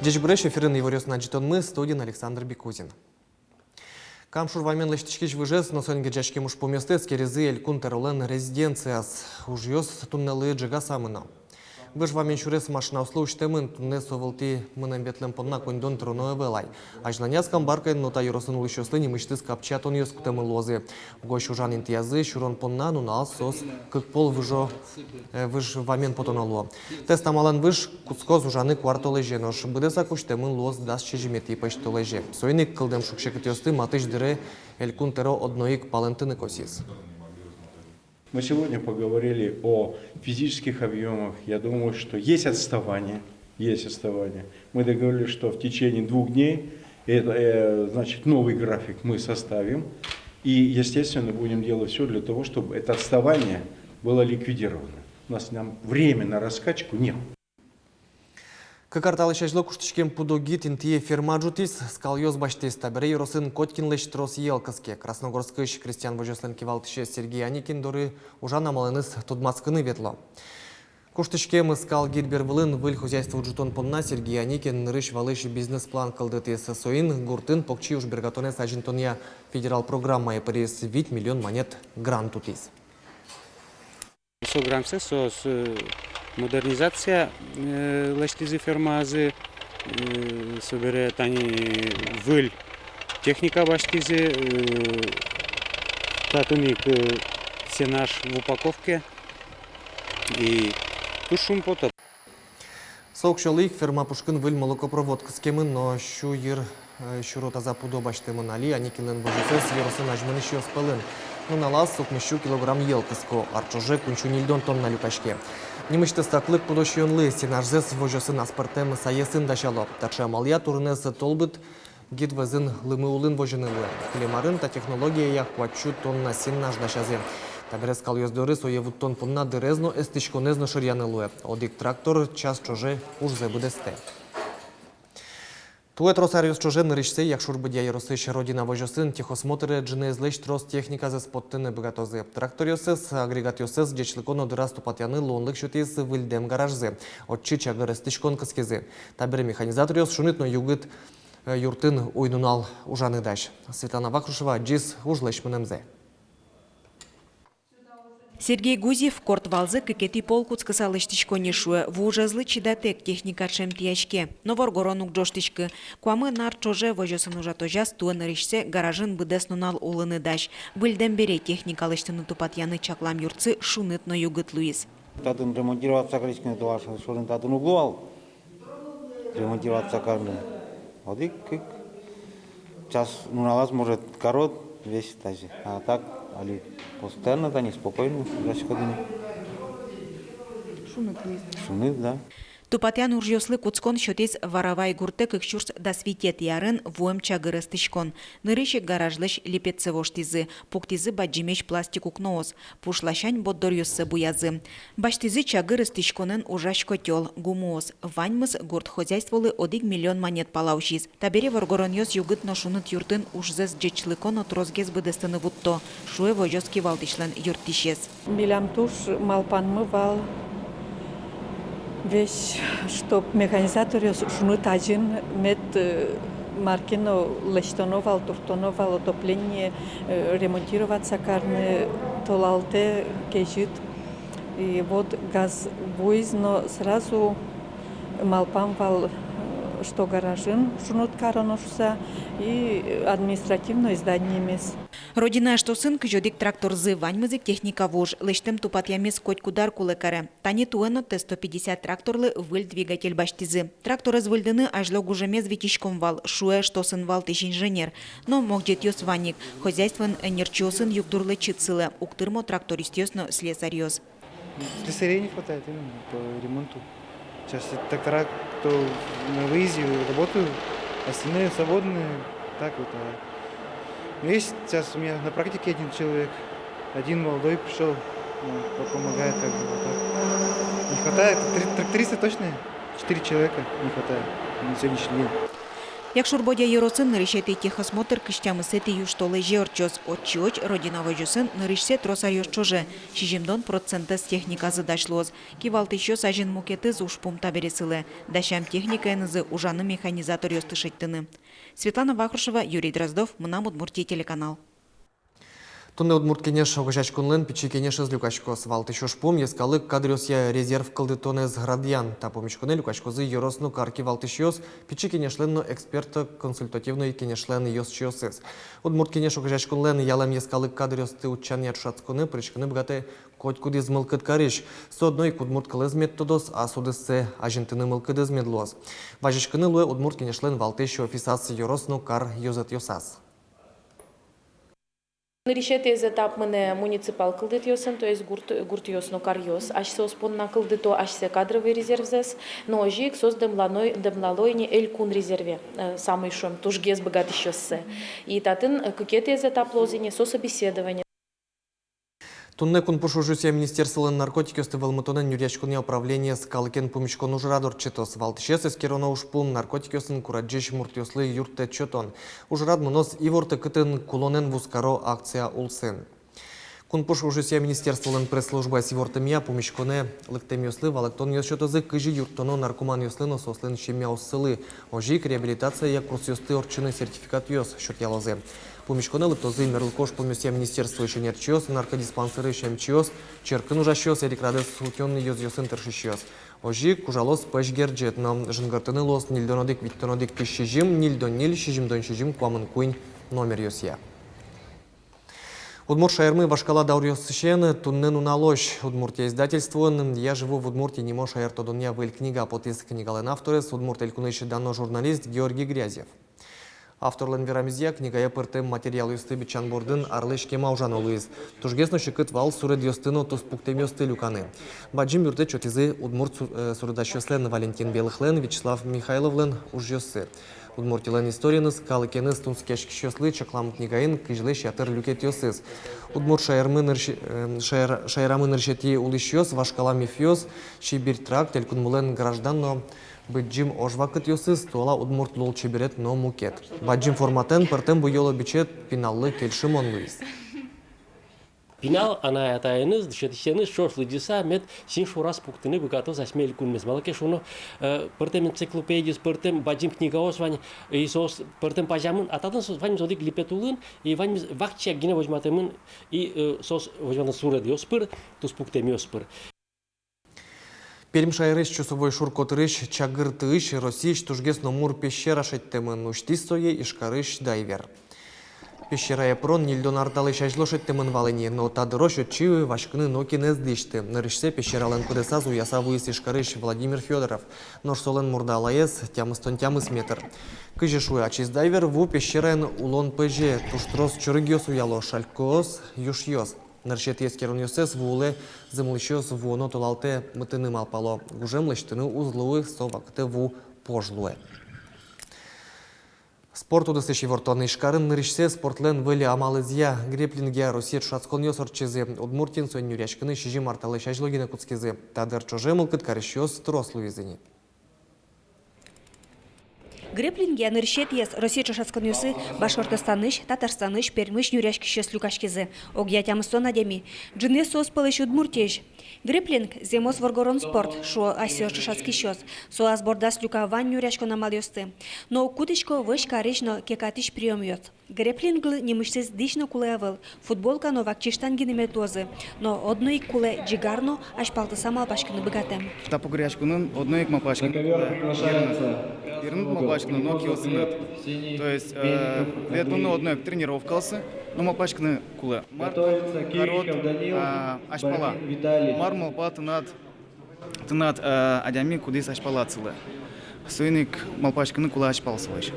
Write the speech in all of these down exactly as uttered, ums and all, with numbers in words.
Ӟечбуресь! Эфирын иворъёсын ӝытонмы, студиын Александр Бекузин. Кам шур вамен лэсьтӥськись выжез но соин герӟаськем ужпумъёсты эскеризы Элькун тӧролэн резиденцияз. Ужъёс туннэлы ӝегаса мыно. Выж вамен сюрес машинаослы усьтэмын, туннэ со вылтӥ мынэм-ветлэм понна коньдон тыроно ӧвӧл ай. Азьланяз Камбаркаын но та ёросын улӥсьёслы нимысьтыз капчиятонъёс кутэмын луозы. Угось ужан интыязы сюрон понна нуналаз соос кык пол выжо, э, выж вамен потоно луо. Тэс та амалэн выж кутскоз ужаны куартолэзе, нош быдэсак усьтэмын луоз дас сизьыметӥ пӧсьтолэзе. Соин ик кылдэм шуг-секытъёсты матысь дыре Элькун тӧро одно ик палэнтыны косӥз. Мы сегодня поговорили о физических объёмах. Я думаю, что есть отставание, есть отставание. Мы договорились, что в течение двух дней это, э, значит, новый график мы составим. И, естественно, будем делать всё для того, чтобы это отставание было ликвидировано. У нас, нам время на раскачку нет. Кык ар талэсь азьло куштӥськем пудо гид интые ферма ӝутӥз, скалъёс басьтӥз. Табере ёросын котькинлэсь трос йӧл кыске. Красногорскысь крестьян возёслэн кивалтӥсез Сергей Аникин доры ужан амалэныз тодматскыны ветло. Куштӥськем скал гид бервылын выль хозяйство ӝутон понна Сергей Аникин нырысь-валысь бизнес-план кылдытӥз. Соин гуртын покчи ужбергатонэз азинтонъя федерал программае пыриз, вить миллион манет грант утӥз. Со грантсэ соос, э, модернизация, э, лэсьтӥзы фермазы, э, собере тани выль техника басьтӥзы, э, татын ик, э, сенаж в упаковке, и туж шумпото. Со уксёлы ик ферма пушкын выль молокопровод кыскемын но сю йыр, э, сюро таза пудо басьтэмын. Али Аникинлэн возёсыз ёросын азьмынӥсьёс пӧлын. Нуналаз укмыс сю килограмм йӧл кыско, ар ӵоже куинь сю ньыльдон тонна люкаське. Нимысьтыз саклык пудо сиёнлы. Сенажзэс возёсын аспӧртэм саесын дасяло. Таӵе амалъя турынэз Толбыт гид вӧзын лымы улын возьыны луэ. Кылем арын та технологияя куать сю тонна сенаж дасязы. Табере скалъёс доры сое вуттон понна дырез но, эстӥськонэз но шыръяны луэ. Одӥг трактор час ӵоже ужзэ быдэстэ. Туэ трос аръёс ӵоже нырысьсэ Якшур-Бӧдья ёросысь «Родина» возёсын техосмотре ӝыныезлэсь трос техниказэс поттыны быгатозы. Тракторъёссэс, агрегатъёссэс ӟечлыко но дыраз тупатъяны луонлык сётӥз выльдэм гаражзы. Отчы чагыр эстӥськон кыскизы. Табере механизаторъёс шуныт но югыт, э, юртын уй-нунал ужаны дась. Светлана Вахрушева адӟиз ужлэсь мынэмзэ. Сергей Гузев корт валзэ кыкетӥ пол кутскыса лэсьтӥсько ни, шуэ. Вуужезлы чидатэк техника ӵемтӥяське. Но воргорон уг ӝожтӥськы. Куамын ар ӵоже возёсын ужатозяз туэ нырысьсэ гаражын быдэс нунал улыны дась. Выльдэм бере техника лэсьтыны-тупатъяны чаклам юртсы шуныт но югыт луиз. Татын ремонтироваться кариськыны, татын уг луы вал ремонтироваться карыны. Одӥг-кык час нуналаз, может, карод весь тазьы. А так али постоянно тани, спокойно ужаськоды ни. Шуныт, да. Тупатъян ужъёслы кутскон сётӥз Варавай гуртэ кык сюрс дас витетӥ арын вуэм чагыр эстӥськон. Нырысь ик гаражлэсь липетсэ воштӥзы, пуктӥзы бадӟымесь пластик укноос, пуш ласянь борддоръёссэ буязы. Басьтӥзы чагыр эстӥськонэн ужась котёл, гумыос. Ваньмыз гурт хозяйстволы одӥг миллион манет пала усиз. Табере воргоронъёс югыт но шуныт юртын ужзэс ӟечлыко но тросгес быдэстыны вутто, шуэ возёс кивалтӥсьлэн юрттӥсез. Милям туж малпанмы вал весь, чтоб механизаторъёс шуныт азьын мед, э, мар ке но лэсьтоно вал, туртоно вал, отопление, э, ремонтироваться карыны, толалтэ кезьыт. И вот газ вуиз но, сразу малпам вал, э, что гаражын шуныт кароно шуса, и административной зданиемес. «Родина» эштосын кызь одӥг тракторзы, ваньмыз ик техника вуж, лэсьтэм-тупатъямез котькуд ар кулэ каре. Тани туэ но Т сто пятьдесят тракторлы выль двигатель басьтӥзы. Тракторез выльдыны азьло гужемез витиськом вал, шуэ эштосын валтӥсь инженер. Но могӟетъёс вань ик. Хозяйствоын ӧнерчиосын югдур лэчыт сылэ, уг тырмо трактористъёс но слесарьёс. Слесарей не хватает именно по ремонту. Сейчас трактора, кто на выезде, работают, остальные свободные. Так вот, а, ну, есть сейчас у меня на практике один человек, один молодой пришёл, ну, по-, помогает как бы вот так. Не хватает, три тракториста точно, четыре человека не хватает на сегодняшний день. Якшур-Бӧдья ёросын нырысетӥ техосмотр кызь тямысэтӥ южтолэзе ортчоз. Отчы озь «Родина» возёсын нырысьсэ трос аръёс ӵоже сизьымдон процентэз техниказы дась луоз. Кивалтӥсьёс азьын мукетыз ужпум табере сылэ: дасям техникаенызы ужаны механизаторъёсты шедьтыны. Светлана Вахрушева, Юрий Дроздов, «Мынам Удмуртие» телеканал. Туннэ Удмурт Кенеш огазеяськонлэн пичи кенешез люкаськоз. Валтӥсь ужпум — йӧскалык кадръёсъя резерв кылдытонэз радъян. Та пумиськонэ люкаськозы ёрос но кар кивалтӥсьёс, пичи кенешлэн но эксперто-консультативной кенешлэн ёзчиосыз. Удмурт Кенеш огазеяськонлэн ялэм йӧскалык кадръёсты утчанъя ӵошатсконэ пыриськыны быгатэ котькудӥз мылкыд карись. Со одно ик удмурт кылэз мед тодоз, ас удыссэ азинтыны мылкыдыз мед луоз. Вазиськыны луэ Удмурт Кенешлэн валтӥсь офисаз, ёрос но кар ёзэтъёсаз. Нырысетӥез этап мынэ муниципал кылдытэтъёсын, то есть гурт, гуртъёс но каръёс асьсэос понна кылдыто асьсэ кадровый резервзэс, но озьы ик соос дэмлано-, дэмлало ини элькун резерве, э, самой, шуом, тужгес быгатӥсьёссэ. И татын, э, кыкетӥез этап луоз ини, со собеседование. Туннэ Кун пуш ужъёсъя министерстволэн наркотикъёсты вӧлмытонэн нюръяськонъя управлениез калыкен пумиськон ужрад ортчытоз. Валтӥсез эскероно ужпум — наркотикъёсын курадӟись муртъёслы юрттэт сётон. Ужрад мыноз «Иворты кытын, кулонэн вузкаро» акция улсын. Кун пуш ужъёсъя министерстволэн пресс-службаез ивортэмъя, пумиськонэ лыктэмъёслы валэктонъёс сётозы, кызьы юрттоно наркоманъёслы но соослэн семьяоссылы, озьы ик реабилитацияя курсъёсты ортчыны сертификатъёс сётъялозы. Пумиськонэ лыктозы мерлыко ужпумъёсъя министерствоысь ӧнерчиос, наркодиспансерысь эмчиос, черкын ужасьёс, эрикрадэз утён ёзъёсын тыршисьёс. Озьы ик ужалоз пӧсь герӟет но. Жингыртыны луоз ньыльдон одӥг, витьтон одӥг, тысяча сизьым, ньыльдон ньыль, сизьымдон сизьым, куамын куинь номеръёсъя. Удмурт шаермы вашкала дауръёсысен туннэ нуналозь. «Удмуртия» издательствоын «Я живу в Удмуртии» нимо шаертодонъя выль книга потӥз. Книгалэн авторез — Удмурт Элькунысь дано журналист Георгий Грязев. Авторлэн верамезъя, книгае пыртэм материалъёсты бичан бордын арлэсь кема ужано луиз. Тужгес но секыт вал суредъёсты но туспуктэмъёсты люканы. Бадӟым юрттэт сётӥзы удмурт су-, э, суредасьёслэн: Валентин Белыхлэн, Вячеслав Михайловлэн ужъёссы. Удмуртилэн историеныз, калыкеныз тунсыкъяськисьёслы чаклам книгаын кызьлэсь ятыр люкетъёсыз. Удмурт шаермы нырысь-, э, шаер-, шаерамы нырысетӥ улӥсьёс, вашкала мифъёс, Сибирь тракт, элькунмылэн граждан но быдӟым ожвакытъёсыз, туала удмурт лулчеберет но мукет. Бадӟым форматэн пӧртэм буёло бичет пиналлы кельшымон луиз. Пинал анай-атаеныз, дышетӥсеныз ӵош лыдӟыса мед син шораз пуктыны быгатоз асьме элькунмес. Малы ке шуоно, э, пӧртэм энциклопедиос, пӧртэм бадӟым книгаос вань, и соос пӧртэм пазямын, а татын соос ваньмыз одӥг липет улын, и ваньмыз вакчияк гинэ возьматэмын, и, э, соос возьматэмын суредъёс пыр, туспуктэмъёс пыр. Пермь шаерысь Чусовой шур котырысь Чагыртыысь Россиысь тужгес но мур пещера шедьтэмын. Усьтӥз сое Ижкарысь дайвер. Пещерае пырон ньыльдон ар талэсь азьло шедьтэмын вал ини, но та дырозь отчы васькыны нокин ӧз дӥсьты. Нырысьсэ пещералэн пыдэсаз уяса вуиз Ижкарысь Владимир Фёдоров, нош солэн мурдалаез тямыстон тямыс метр. Кызьы шуэ ачиз дайвер, ву пещераын улон пӧзе, туж трос чорыгъёс уяло: шалькоос, юшъёс. Нырысетӥ эскеронъёссэс ву улэ зымылӥсьёс вуоно толалтэ мытыны малпало. Гужем лэсьтыны уз луы, со вакытэ ву пож луэ. Спорт удысысь ивортон. Ижкарын нырысьсэ спортлэн выль амалэзъя, грэпплингъя, Россия ӵошатсконъёс ортчизы. Удмуртиын соин нюръяськыны сизьым ар талэсь азьло гинэ кутскизы. Та дыр ӵоже мылкыд карисьёс трос луизы ни. Грэпплингъя нырысетӥез Россия ӵошатсконъёсы Башкортостанысь, Татарстанысь, Пермысь нюръяськисьёс люкаськизы. Огъя тямыстон адями. Ӝыныез соос пӧлысь Удмуртиысь. Грэпплинг — зэмос воргорон спорт, шуо асьсэос ӵошатскисьёс. Со ас бордаз люка вань нюръяськон амалъёсты. Но уг кутӥсько вӧсь карись но кекатӥсь приёмъёс. Грэпплинглы нимысьтыз дӥсь но кулэ ӧвӧл, футболка но вакчи штангинымет луозы, но одно ик кулэ ӟигар но азьпалтыса малпаськыны быгатэм. Та погыръяськонын одно ик малпаськыны кулэ йырныд, йырныд малпаськыны но киосыныд. То есть, э, ветлыны одно ик тренировкаосы, но малпаськыны кулэ, мар карод, а, азьпала. Мар малпа тынад, тынад, э, адями, кудӥз азьпалад сылэ. Соин ик малпаськыны кулэ азьпал сылэсь.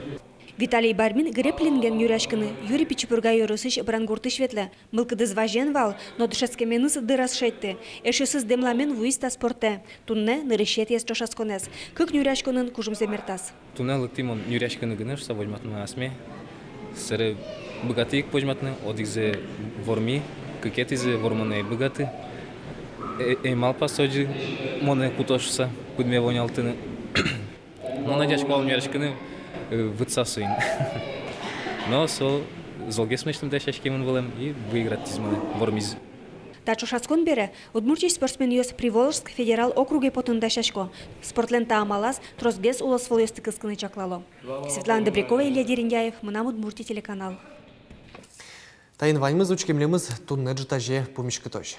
Виталий Бармин грэпплинген нюръяськыны юри Пичи Пурга ёросысь Брангуртысь ветлэ. Мылкыдыз вазен вал, но дышетскеменыз дыр ӧз шедьты. Эшъёсыз дэмламен вуиз та спортэ. Туннэ нырысетӥез ӵошатсконэз. Кык нюръяськонын кужымзэ мертаз. Туннэ лыктӥ мон нюръяськыны гинэ шуса возьматыны асме. Сэре быгатӥ ик возьматыны, одӥгзэ вормӥ, кыкетӥзэ вормыны ӧй быгаты. Э-, ӧй малпа, со озьы монэ куто шуса, кудме вонялтыны. Мон адӟисько вал нюръяськыны Э, вытса соин. Но со золгес мынэсьтым дасяськемын вылэм и выиграть тӥз монэ, вормиз. Та ӵошатскон бере Удмуртиысь спортсменъёс Приволжск федерал округе потыны дасясько. Спортлэн та амалаз тросгес улосвылъёсты кыскыны чакло. Светлана Добрякова, Илья Дерендяев, «Мынам Удмуртие» телеканал. Таин ваньмыз. Учке милемыз туннэ ӝытазе пумиськытозь.